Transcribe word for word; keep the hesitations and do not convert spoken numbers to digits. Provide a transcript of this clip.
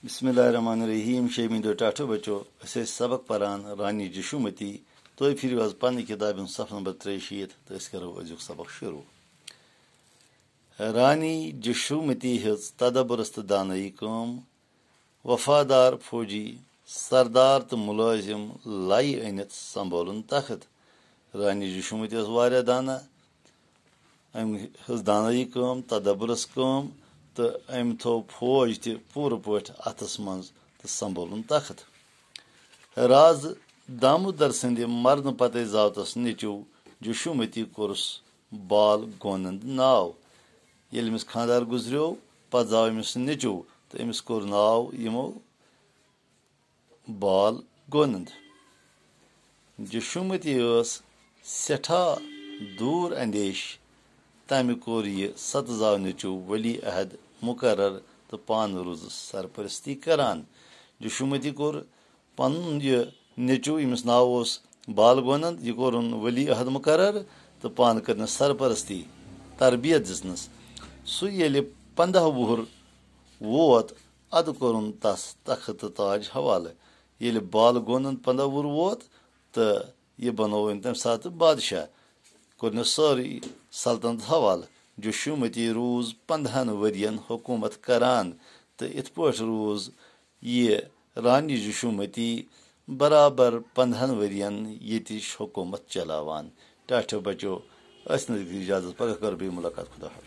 بسم اللہ الرحمن الرحیم۔ شیمی دو ٹاٹھو بچو، أسۍ ٲسۍ سبق پران رانی جشومتی۔ تُہۍ پھِرِو حظ پننہِ کِتابہِ ہُنٛد صفہٕ نمبر ترٛیہِ شیٖتھ تہٕ أسۍ کرو أزیُک سبق شروع۔ رانی جشومتی ہیٚژ تدبرس تہٕ دانٲیی کٲم، وفادار فوجی، سردار تہٕ مُلٲزِم لَیہِ أنِتھ سنبھولُن تخت۔ رانی جشومتی ٲس واریاہ دانا۔ أمۍ ہیٚژ دانٲیی کٲم، تدبرس کٲم، تہٕ أمۍ تھوٚو فوج تہِ پوٗرٕ پٲٹھۍ اَتھس منٛز تہٕ سنبھولُن تخت۔ رازٕ دامودر سٕنٛدِ مرنہٕ پتے زاو تس نیٚچو جشومتی کوٚرُس بال گونند ناو۔ ییٚلہِ أمِس خانٛدار گُزریو، پتہٕ زاو أمِس نیٚچو تہٕ أمِس کوٚر ناو یِمو بال گونند۔ جشومتی ٲس سٮ۪ٹھاہ دوٗر اندیش۔ تمہِ کوٚر یہِ ستہٕ زاو نیٚچو ولی عہد مقرر تہٕ پانہٕ روٗزٕس سرپرستی کران۔ جشومتی کوٚر پنُن یہِ نیٚچو، ییٚمِس ناو اوس بال گونند، یہِ کوٚرُن ولی عہد مقرر تہٕ پانہٕ کٔرنَس سرپرستی، تربیت دِژنَس۔ سُہ ییٚلہِ پنٛداہ وُہُر ووت، اَدٕ کوٚرُن تس تخت تہٕ تاج حوالہٕ۔ ییٚلہِ بال گونند پنٛداہ وُہُر ووت تہٕ یہِ بنووُن تَمہِ ساتہٕ بادشاہ، کوٚرنَس سٲرٕے سلطنت حوالہٕ۔ جشومتی روٗز پنٛداہن ؤرین حکوٗمت کران تہٕ یِتھ پٲٹھۍ روٗز یہِ رانی جشومتی برابر پنٛداہن ؤرین ییٚتِچ حکوٗمت چلاوان۔ ٹاٹھیو بچو، أسۍ نہٕ اجازت، پگاہ کرو بیٚیہِ مُلاقات۔ خدا حافظ۔